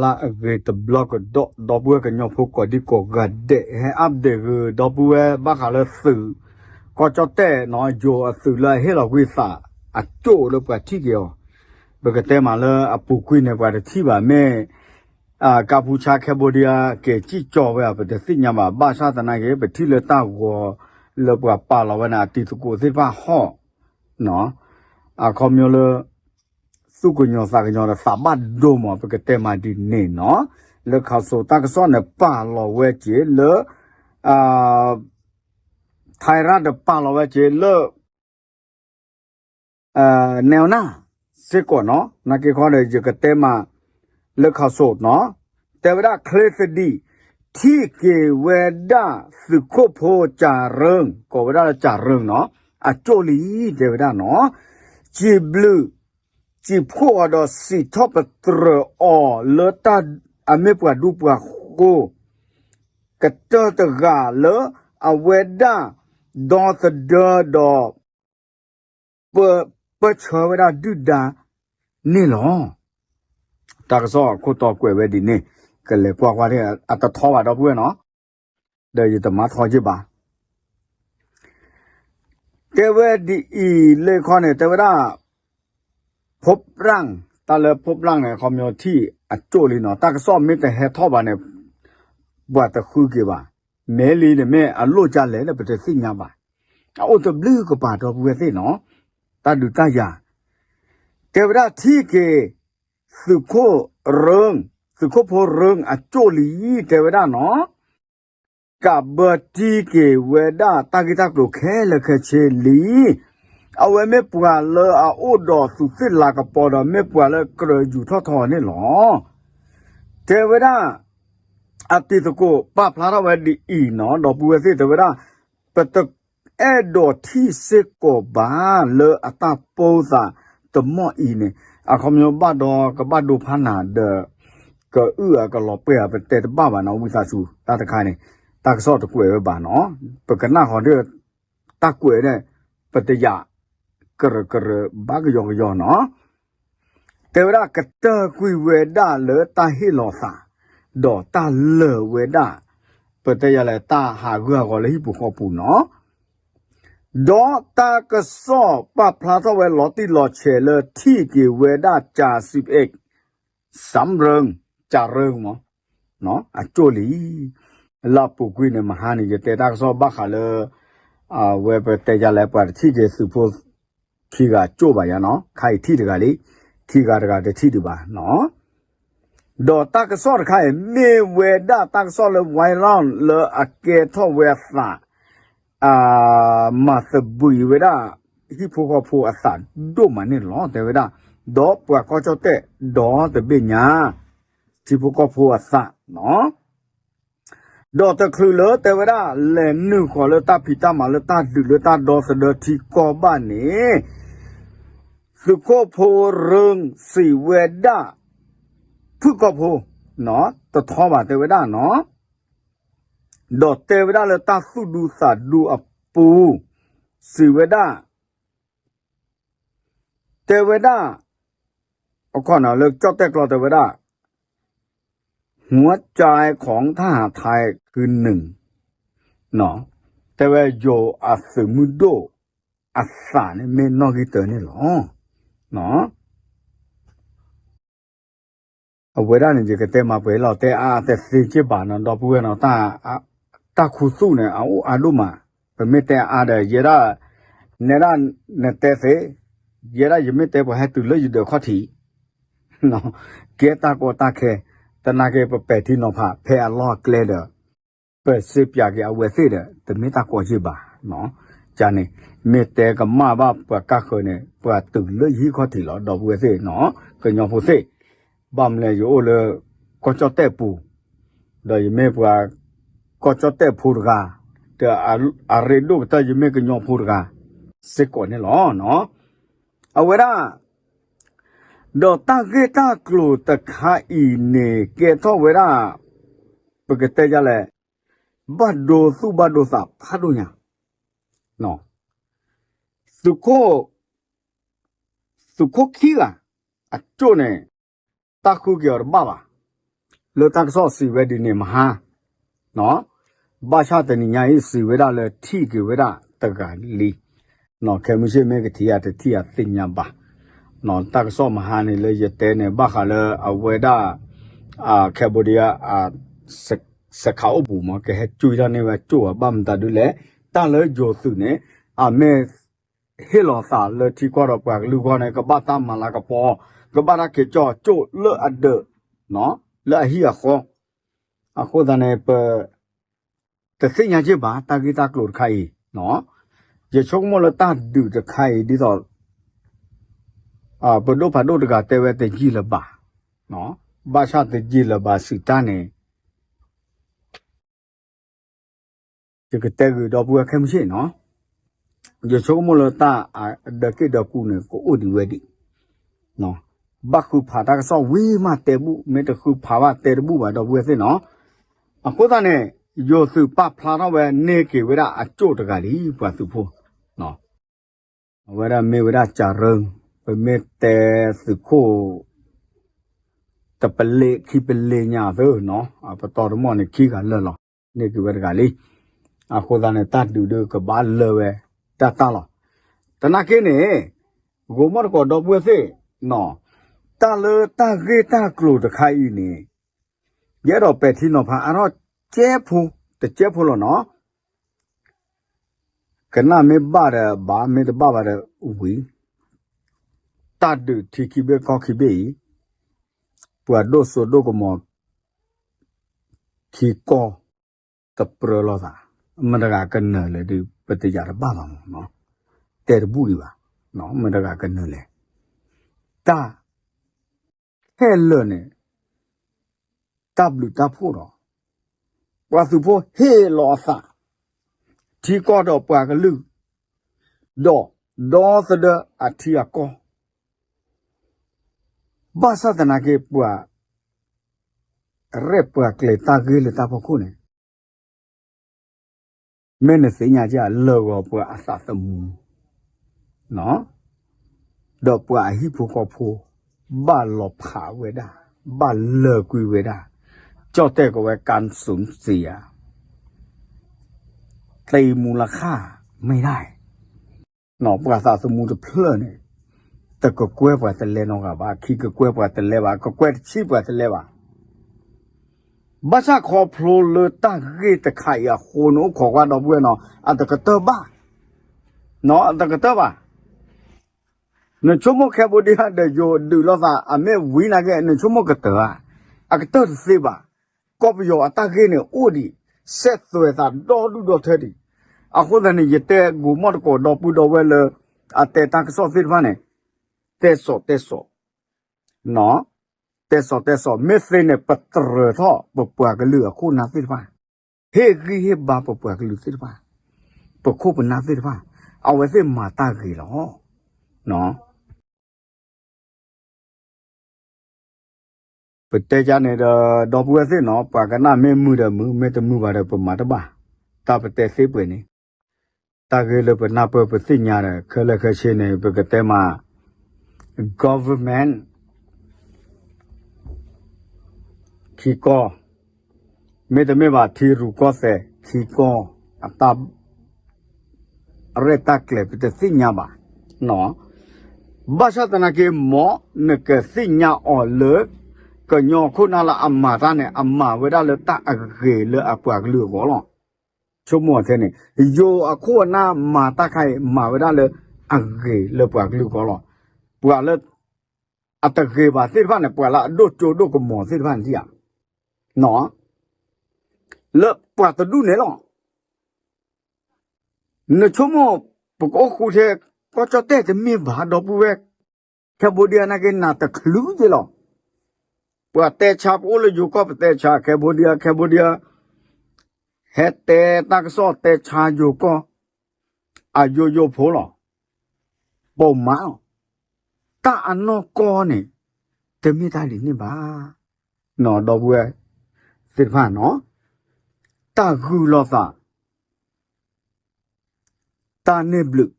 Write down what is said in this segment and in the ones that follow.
လၢအဂ့ၤတဘျီကဒီး ဒီပုၢ်ဝဲၢ်ကညီဖိကိးဒံကိးဂၤဒဲး ဟဲ update ဂ့ၤ ဒီပုၢ်ဝဲၢ်ဘၣ်ဃးလၢသုး ကီၢ်ကၠီၣ်တဲၣ်နီၤ ယိၤအသုးလၢအဟ့ၣ်လီၤကွံာ်သး အကၠိၣ်လၢပှၤထံၣ်က့ၤအီၤ ပကတဲမးလၢအပူၤကွံာ်န့ၣ် ပှၤတထံၣ်ဘၣ်မ့ၢ် ကါပူၤဆါ Cambodia က့ၤစံၣ်ကၠီဝဲ ပတသ့ၣ်ညါဘၣ် ဘၣ်ဆၣ်သနာ်က့ ပထံၣ်လၢတၢ်ဂီၤလၢပှၤပာ်လီၤဝဲန့ၣ် အတံၤသကိးသ့ၣ်တဖၣ်ဟီၣ် အခီပညီလၢ သူၣ်ကညီၤသးကညီၤဒီးသးဘၣ်ဒိမး ပကတဲမးဒ်န့ၣ်နီၤ လၢခးစိးတၢ်ကစီၣ်န့ၣ် ပာ်လီၤဝဲက့ၤလၢ ထဲရၣ်ဒီးပာ်လီၤဝဲက့ၤလၢ နဲဝနၢ် စ့ၢ်ကီးနီၤ နာ်က့ခီဒီး ယကတဲမး လၢခးစိးနီၤ တဲဝဲဒၣ်ချ့သဒံး ထံၣ်က့ၤဝဲဒၣ်သုးခိၣ်ဖိကၠၤရၢၢ် ကိးဝဲဒၣ်လၢကၠၤရၢၢ်နီၤ အကၠိၣ်လံ တဲဝဲဒၣ်နီၤ စံးဘျုး စံးဖှိၣ်အီၤဒီးစံးထီၣ်ပတြၢၤအီၤလၢတၢ် အမ့ၢ်ပှၤဒူပှၤဃိၤ ကတၢၢ်တဂၤလၢ အဝဲဒၣ် ဒီသဒၢဒီး ပၢဆှၢဝဲဒၣ်ဒုၣ်ဒါန့ၣ်လီၤ. တၢ်ကစီၣ်အခိၣ်တီကွဲးဝဲဒ်န့ၣ် ကလဲၤကွၢ်ကွၢ် အတထီဘၣ်ဒီပုၢ်ဝဲၢ်နီၤ ဒီးယတမၤထီက့ၤဘၣ် တဲဝဲဒ်အံၤ လၢခီန့ၣ် တဲဝဲဒၣ် ဖိပျၢ် တၢ်လၢဖိပျၢ်န့ၣ် အခီပညီထံၣ်အကၠိၣ်လံနီၤ တၢ်ကစီၣ်မ့ၢ်တဟဲထီၣ်ဘၣ်န့ၣ် ပှၤတဃုက့ၤဘၣ် မ့ၢ်လံန့ၣ်မ့ၢ်အလိၣ်ကလဲၣ်လၢပတသ့ၣ်ညါဘၣ် အအိၣ်တဘျုးကပၤဒီပုၢ်ဝဲၢ်သ့ၣ်နီၤ တၢ်ဒုးတၢ်ယၤ တဲဝဲဒၣ်ထံၣ်က့ၤ သုးခိၣ်ရၢၢ် သုးခိၣ်ဖိရၢၢ်အကၠိၣ်လံ တဲဝဲဒၣ်နီၤ ကးဘၢတံၢ်က့ၤဝဲဒၣ်တၢ်ဂ့ၢ်တၢ်ကျိၤခဲလၢာ်ခဲဆ့လံ အဝဲမ့ၢ်ပှၤလၢအအိၣ်ဒီးသူးသ့ၣ်လၤကပီၤဒီး မ့ၢ်ပှၤလၢကြၢးယူာ်ထီၣ်ထီန့ၣ်လီၤ. တဲဝဲဒၣ် အတံၤသကိးပာ်ဖျါထီၣ်ဝဲဒ်အံၤနီၤ ဒီပုၢ်ဝဲၢ်သ့ၣ်တဲဝဲဒၣ် ပတအဲၣ်ဒိးထံၣ်စ့ၢ်ကီးဘၣ်လၢအတၢ်ပိာ်သးတမီၢ်အံၤန့ၣ် အခီပညီဘၣ်ဒီးကဘၣ်ဒိဖးနၤဒီး ကအုၣ်အကလီၤပှဲၤအပတဲတဘၣ်ဘၣ်နီၤ ဝံသးစူၤ တၢ်တခါန့ၣ် တၢ်ကစီၣ်တကွဲးဝဲဘၣ်နီၤ ပကနၣ်ဃီဒီး တၢ်ကွဲးန့ၣ် ပတယာ် ကရၢကရၢဘၣ်ကယီကယီနီၤ တဲဝဲဒၣ်ကတၢၢ်ကွံာ်ဝဲဒၣ်လၢတၢ်ဟ့ၣ်လီၤသး ဒီးတၢ်လၢာ်ဝဲဒၣ် ပတဲယၤလဲၣ် တၢ်ဟးဂူာ်ဟးဂီၤလၢဟံၣ်ပူၤဃီပူၤနီၤ ဒီးတၢ်ကစီၣ်ပာ်ဖျါထီၣ်ဝဲလီၤတံၢ်လီၤဆဲးလၢထံၣ်က့ၤဝဲဒၣ် ကၠၤစံးအဲး စၣ်ရၢၢ် ကၠၤရၢၢ်မး အကၠိၣ်လံ လၢအပူၤကွံာ်န့ၣ် မဟါန့ၣ် ယတဲတၢ်ကစီၣ်ဘၣ်ဃးလၢ အဝဲပတဲယၤလဲၣ် ပှၤတထံၣ်က့ၤသုးဖိ ခံဂၤကၠိၣ်ဘၣ်ယၤနီၤ ခါအံၤထံၣ်တဂၤလံ ခံဂၤတဂၤတထံၣ်ဒံးဘၣ်နီၤ ဒီးတၢ်ကစီၣ်တခါအံၤ မ့ၢ်ဝဲဒၣ်တၢ်ကစီၣ်လၢ viral လၢအကဲထီၣ်ဝဲအသး မၤသဘှံးဝဲဒၣ် ဟံၣ်ဖိဃီဖိအသးဒိၣ်မးန့ၣ်လီၤ တဲဝဲဒၣ် ဒီးပှၤကီၢ်ကၠီၣ်တဲၣ်ဒီတဘ့ၣ်ညါ ထံဖိကီၢ်ဖိအသးနီၤ ဒီးတချုးလၢတဲဝဲဒၣ် လဲၤနုာ်ဃီၤလၢတၢ်ဖံးတၢ်မၤလၢတၢ်ဒုးလၢတၢ်ဒီသဒၢထံကီၢ်ဘၣ်န့ၣ် သုးခိၣ်ဖိရၢၢ်စံးဝဲဒၣ် ဖုၣ်ကီၢ်ဖိ တထီဘၣ်တဲဝဲဒၣ်နီၤ ဒီးတဲဝဲဒၣ်လၢတၢ်သူၣ်ဒူသးဒူအပူၤ စံးဝဲဒၣ် တဲဝဲဒၣ် အခီၣ်နၢ်လၢကၠီၣ်တဲၣ်ကျီတဲဝဲဒၣ် หัวใจของทหารไทยคือหนึ่ง တဲဝဲယိၤအသုးမုၢ်ဒိၣ်အသးန့ၣ်မ့ၢ်နီၣ်ဂံၢ်တၢန့ၣ်လီၤ. အဝဲဒၣ်န့ၣ် ယကတဲမၤပှဲၤလီၤတဲအါတသ့က့ၢ်ဘၣ်နီၤ ဒီပုၢ်ဝဲၢ်နီၤ တၢ်ခူသူၣ်န့ၣ် အအိၣ်အါဒိၣ်မး ပမ့ၢ်တဲအါဒီး ယဲဒၣ် နဲဒၣ်နတဲသ့ ယဲဒၣ်ယမ့ၢ်တဲပှၤဟဲတုၤလၢယဒၢးခီၣ်ထံး ကဲတၢ်ကီတၢ်ခဲ သနာ်က့ပပဲာ်ထံနီၤဖး ဖဲအလီၢ်အကျဲဒီး ပစ့ပၠးက့ၤအဝဲသ့ၣ်ဒီး တမ့ၢ်တၢ်ကီက့ၢ်ဘၣ်. ကန့ၣ် မ့ၢ်တဲကမၣ်ဘၣ်ပှၤကါဃၢၤန့ၣ် ပှၤတုၤလၢယဟံၣ်ခီၣ်ထံးလီၤ ဒီပုၢ်ဝဲၢ်သ့ၣ်နီၤ ကညီဖိသ့ၣ် ဘၣ်မနုၤလဲၣ်ယအိၣ်လၢ ကီၢ်ကၠီၣ်တဲၣ်ပူၤ ဒီးယမ့ၢ်ပှၤ ကီၢ်ကၠီၣ်တဲၣ်ဖိတဂၤ ဒီးအရ့ဒိၣ်ကတၢၢ်ယမ့ၢ်ကညီဖိတဂၤ စ့ၢ်ကီးန့ၣ်လီၤ. အဝဲဒၣ် ဒီးတၢ်ဂ့ၢ်တၢ်ကျိၤတခါအံၤန့ၣ် ကဲထီၣ်ဝဲဒၣ် ပကတဲယၤလဲၣ် ဘၣ်ဒိသူၣ်ဘၣ်ဒိသးဖးဒိၣ်ညါ သုးခိၣ် သုးခိၣ်ခံဂၤ အကၠိၣ်န့ၣ် တၢ်ဃုက့ၤအီၤတဘၣ်ဘၣ် လၢတၢ်ကစီၣ်စံးဝဲဒ်န့ၣ်မဟါ, ဘၣ်ဆၣ်တနံၤညါအံၤစံးဝဲဒၣ်လၢထံၣ်က့ၤဝဲဒၣ်တဂၤလံ. ခဲမုၢ်ဆ့ၣ်မ့ၢ်ကထံၣ်ဧါတထံၣ်ဧါသ့ၣ်ညါဘၣ်. တၢ်ကစီၣ်မဟါန့ၣ်လၢယတဲန့ၣ် ဘၣ်ဃးလၢအဝဲဒၣ် Cambodia စခးအိၣ်ဘူးမး ကဟဲကွံာ်တၢ်န့ၢ်ဝဲကၠိၣ်ဧါ ဘၣ်မတၤဒုလဲၣ်, တၢ်လၢယိၤသုးန့ၣ် အမ့ၢ်ဟ့ၣ်လီၤသးလၢထံကီၢ်ဒီးပှၤကလုာ်အဂီၢ်န့ၣ် ကဘၣ်တၢ်မၤလၤကပီၤ, ကဘၣ်တၢ်က့ၤကၠီၣ်ကၠိၣ်လၢအဒၢး, လၢအဟံၣ်အဃီ. အဃိသတးန့ၣ် ပတသ့ၣ်ညါက့ၤဘၣ် တၢ်ဂ့ၢ်တၢ်ကျိၤတခါအံၤ, ယဆိကမိၣ်လၢတၢ်ဒုးတခါအံၤ ဒ်သိး ပဒိၣ်ဖးဒိၣ်တဂၤတဲဝဲတယံာ်လၢၤဘၣ်, ဘၣ်ဆၣ်တယံာ်လၢၤဘၣ်စံးတၢ်န့ၣ် ယကတဲဂ့ၤဒီပုၢ်ဝဲၢ်ခဲမုၢ်ဆ့ၣ်နီၤ, ယဆိကမိၣ်လၢတၢ်အဒၢးက့ၣ်ဒၢးကူန့ၣ် ကအိၣ်ဒံးဝဲဒံး, ဘၣ်ဃုဖးတၢ်ကစီၣ်ဝံၤမးတဲဘူၣ်, မ့ၢ်တဃုဖးဘၣ်တဲတဘူၣ်ဘၣ်ဒီပုၢ်ဝဲၢ်သ့ၣ်နီၤ. အဃိသတးန့ၣ် ယိၤသုးပာ်ဖျါထီၣ်ဝဲန့ၢ်က့ၤဝဲဒၣ်အကၠိၣ်တဂၤလံ ပှၤသုးဖိ အဝဲဒၣ်မ့ၢ်ဝဲဒၣ်ကၠၤရၢၢ်, ပမ့ၢ်တဲသုးခိၣ် တပလ့ၣ်ခံပလ့ၣ်ညါသ့နီၤ, ပတီၢ်တမီၢ်န့ၣ်ခံဂၤလၢာ်လီၤ, န့ၢ်က့ၤဝဲတဂၤလံ. အဃိသတးန့ၣ် တၢ်ဒုးဒုးကဘၣ်လၢာ်ဝဲတၢ်တၢ်လီၤ. သနာ်က့န့ၣ် ဂိၤမီၣ်တကိးဒီပုၢ်ဝဲၢ်သ့ၣ်နီၤ, တၢ်လၢတၢ်ဂ့ၢ်တၢ်ကျိၤတခါအံၤန့ၣ် ယအဲၣ်ဒိးပဲာ်ထံနီၤဖးအါထီၣ်ကဲဖိ, တကဲဖိလီၤနီၤ. ကနၣ်မ့ၢ်ဘၣ်ဒီးဘၣ်, မ့ၢ်တဘၣ်ဘၣ်ဒီးဝံၤ, တၢ်ဒုးထံခံဘ့ၣ်ကီၢ်ခံဘ့ၣ်အံၤ, ပှၤဒိၣ်စိဒိၣ်ကမီၤ ခံကီၢ်တပြၢလိာ်သး, မတၤတဂၤကနၢၤလဲၣ်ဒီး ပတယာ်တဘၣ်ဘၣ်မး, တဲတဘူၣ်ဒံးဘၣ်, မတၤတဂၤကနၢၤလဲၣ်. တၢ်ခဲလၢာ်န့ၣ် တၢ်ဘျုးတၢ်ဖှိၣ်ဒီး ပှၤသုးဖိဟ့ၣ်လီၤအသး ထံကီၢ်ဒီးပှၤကလုာ် ဒီးဒီသဒၢအထံအကီၢ်, ဘၣ်ဆၣ်သနာ်က့ ပှၤရဲၣ်ပှၤကျဲၤတၢ်ဂ့ၢ်လၢတၢ်ဖီခိၣ်န့ၣ် မ့ၢ်နသ့ၣ်ညါကလၢာ်ဂီၤပှၤအသးသမူ ဒီးပှၤအဟံၣ်ဖိဃီဖိ ဘၣ်လီၤဖးဝဲဒၣ်, ဘၣ်လၢာ်ကွံာ်ဝဲဒၣ်, ကၠီၣ်တဲၣ်ကဝဲ การสูญเสีย ตีมูลค่าไม่ได้ ပှၤသးသမူတဖျၢၣ်န့ၣ် တကကွဲၢ်ပှၤတလဲနီတဂၤဘၣ်, ခံကကွဲၢ်ပှၤတလဲဘၣ်, ကကွဲၢ်တဆံပှၤတလဲဘၣ်. ဘၣ်ဆၣ်ခီဖျိလၢတၢ်ဂ့ၢ်တခါအံၤအဃိန့ၣ် အိၣ်ခိးကွၢ်ဒီပုၢ်ဝဲၢ်နီၤ အတကတၢၢ်ဘၣ်, အတကတၢၢ်ဘၣ်. နဆိကမိၣ် Cambodia ဒီးယိၤဒုးလိာ်သး အမ့ၢ်ဝံၤနာ်က့ နဆိကမိၣ်ကတၢၢ်ဧါ, အကတၢၢ်တသ့ဘၣ်. ကီၢ်ပယီၤအတၢ်ဂ့ၢ်န့ၣ်အိၣ်ဒံး, စဲသွဲးသးဒီဒူၣ်ဒီထၢဒံး. အဃိသတးန့ၣ် ယတဲဂိၤမီၣ်တကိးဒီပုၢ်ဒီဝဲၢ်လၢ အတဲတၢ်ကစီၣ်သ့ၣ်တဖၣ်န့ၣ် တဲစီၤတဲစီၤ တဲစီၤတဲစီၤ မ့ၢ်သ့န့ၣ် ပတြၢၤထီၣ်ပပှၤကလုာ်အခိၣ်နၢ်သ့ၣ်တဖၣ်, ဟ့ၣ်ဂံၢ်ဟ့ၣ်ဘါပပှၤကလုာ်သ့ၣ်တဖၣ်, ပခိၣ်ပနၢ်သ့ၣ်တဖၣ်, အဝဲသ့ၣ်မၤတၢ်ဂ့ၤလီၤ. ပတဲကန့ၣ်ဒီး ဒီပုၢ်ဝဲၢ်သ့ၣ်နီၤ ပှၤကနၣ်မ့ၢ်မုာ်ဒီးမုာ်, မ့ၢ်တမုာ်ဘၣ်ဒီးပမၤတဘၣ်. တၢ်ပတဲသ့ပှဲၤန့ၣ် တၢ်ဂ့ၢ်လၢပနၢ်ပၢၢ်ပသ့ၣ်ညါဒီး ခဲလၢာ်ခဲဆ့န့ၣ် ပကတဲမး government ခံကီၢ်, မ့တမ့ၢ်ဘၣ် ထံရူၢ်ကီၢ်သဲးခံကီၢ် အတၢ်ရဲၣ်တၢ်ကျဲၤ ပတသ့ၣ်ညါဘၣ်. ဘၣ်ဆၣ်သနာ်က့ မ်နကသ့ၣ်ညါအီၤလၢ ကညီခိၣ်နၢ်လၢအမၤတၢ်န့ၣ် အမၤဝဲဒၣ်လၢတၢ်အဂ့ၤလၢအပှၤကလုာ်အဂီၢ်လီၤ. ဆိကမိၣ်ထဲန့ၣ် ယိၤအခိၣ်အနၢ်မၤတၢ်ခါအံၤ မၤဝဲဒၣ်လၢအဂ့ၤလၢပှၤကလုာ်အဂီၢ်လီၤ. ပှၤလၢအတဂ့ၤဘၣ်သ့ၣ်တဖၣ်န့ၣ် ပှၤလၢအဒိၣ်ကၠိဒိၣ်ကမီၤသ့ၣ်တဖၣ်န့ၣ်ဧါ, လၢပှၤတဒူၣ်န့ၣ်လီၤ. နဆိကမိၣ် ပကအိၣ်ဃူထဲ ကီၢ်ကၠီၣ်တဲၣ်တမ့ၢ်ဘၣ် ဒီပုၢ်ဝဲၢ်, Cambodia နာ်က့ နးတချုးက့လီၤ. ပှၤတဲဆါ ပအိၣ်လၢယိၤကီၢ်ပတဲဆါ Cambodia, Cambodia ဟဲတဲတၢ်ကစီၣ်တဲဆါယိၤကီၢ် အယိယိဖိလီၤ. ပိာ်မးလီၤ. တၢ်အနီၢ်ကီၢ်န့ၣ် တမ့ၢ်တၢ်ဒ်န့ၣ်ဘၣ်. ဒီပုၢ်ဝဲၢ်သ့ၣ်တဖၣ်နီၤ, တၢ်ဂုာ်လိာ်သး, တၢ်န့ၢ်ဘျုး,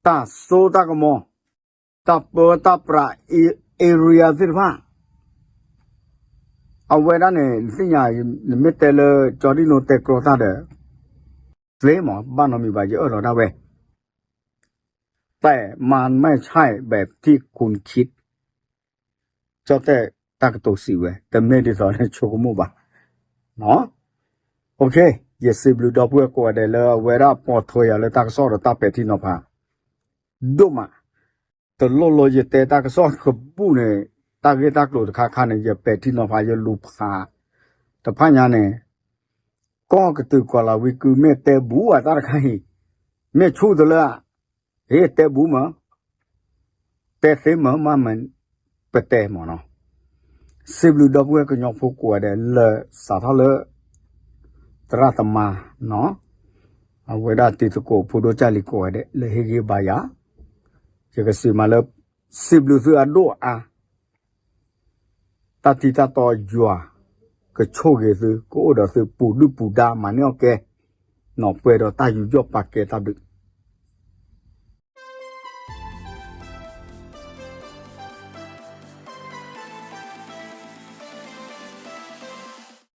တၢ်စိတၢ်ကမီၤ, တၢ်ပၢတၢ်ပြး area သ့ၣ်တဖၣ်, အဝဲဒၣ်န့ၣ် နသ့ၣ်ညါ နမ့ၢ်တဲလၢ ကၠီဒံၣ်နိတဲကြီတၢ်ဒီး သ့မး ဘၣ်နီတမံၤဘၣ် ယအၢၣ်လီၤဒၣ်ဝဲ แต่มันไม่ใช่แบบที่คุณคิด ကၠီတဲၣ်တၢ်ကတိၤစံးဝဲ တမ့ၢ်ဒ်သိးလၢဆိကမိၣ်ဘၣ်. ယစံးဘျုးဒီပုၢ်ဝဲၢ်ကိးဂၤဒဲးလၢအဝဲဒၣ်ပိာ်ထွဲယၤလၢတၢ်ကစီၣ်ဒီးတၢ်ပဲာ်ထံနီၤဖး ဒိၣ်မး တလိၣ်လၢယတဲတၢ်ကစီၣ်ကဘူၣ်န့ၣ် တၢ်ဂ့ၢ်တၢ်ကျိၤတခါခါန့ၣ် ယပဲာ်ထံနီၤဖးယလူၤဖး တဖၣ်ညါန့ၣ် ကီၢ်ကတုၤကီၢ်လၤဝံကု မ့ၢ်တဲဘူးဧါတၢ်တခါအံၤ မ့ၢ်ဆူၣ်တလၢဧါ ဟ့ၣ်တဲဘူးမး တဲသ့မး မ့ၢ်မ့ၢ် ပတဲမးနီၤ. စံးဘျုးဒီပုၢ်ဝဲၢ်ကညီဖိကိးဂၤဒဲးလၢ စးထီၣ်လၢ သရၣ်သမါ အဝဲဒၣ်တံၤသကိးဖိဒိၣ်ကၢ်လံၤကိးဂၤဒဲး လၢဟ့ၣ်ဂံၢ်ဘါယၤ ယကစံးမးလၢ စံးဘျုးသုအဒိၣ်အါ တၢ်ထံတၢ်တီယွၤ ကဆိၣ်ဂ့ၤသု ကအိၣ်ဒီးသုပူၤဒုၣ်ပူၤဒါ မၤန့ၢ်အီၣ်ကဲ ပှဲၤဒီးတၢ်ယူးယီၣ်ပာ်ကဲတၢ်ဘျုး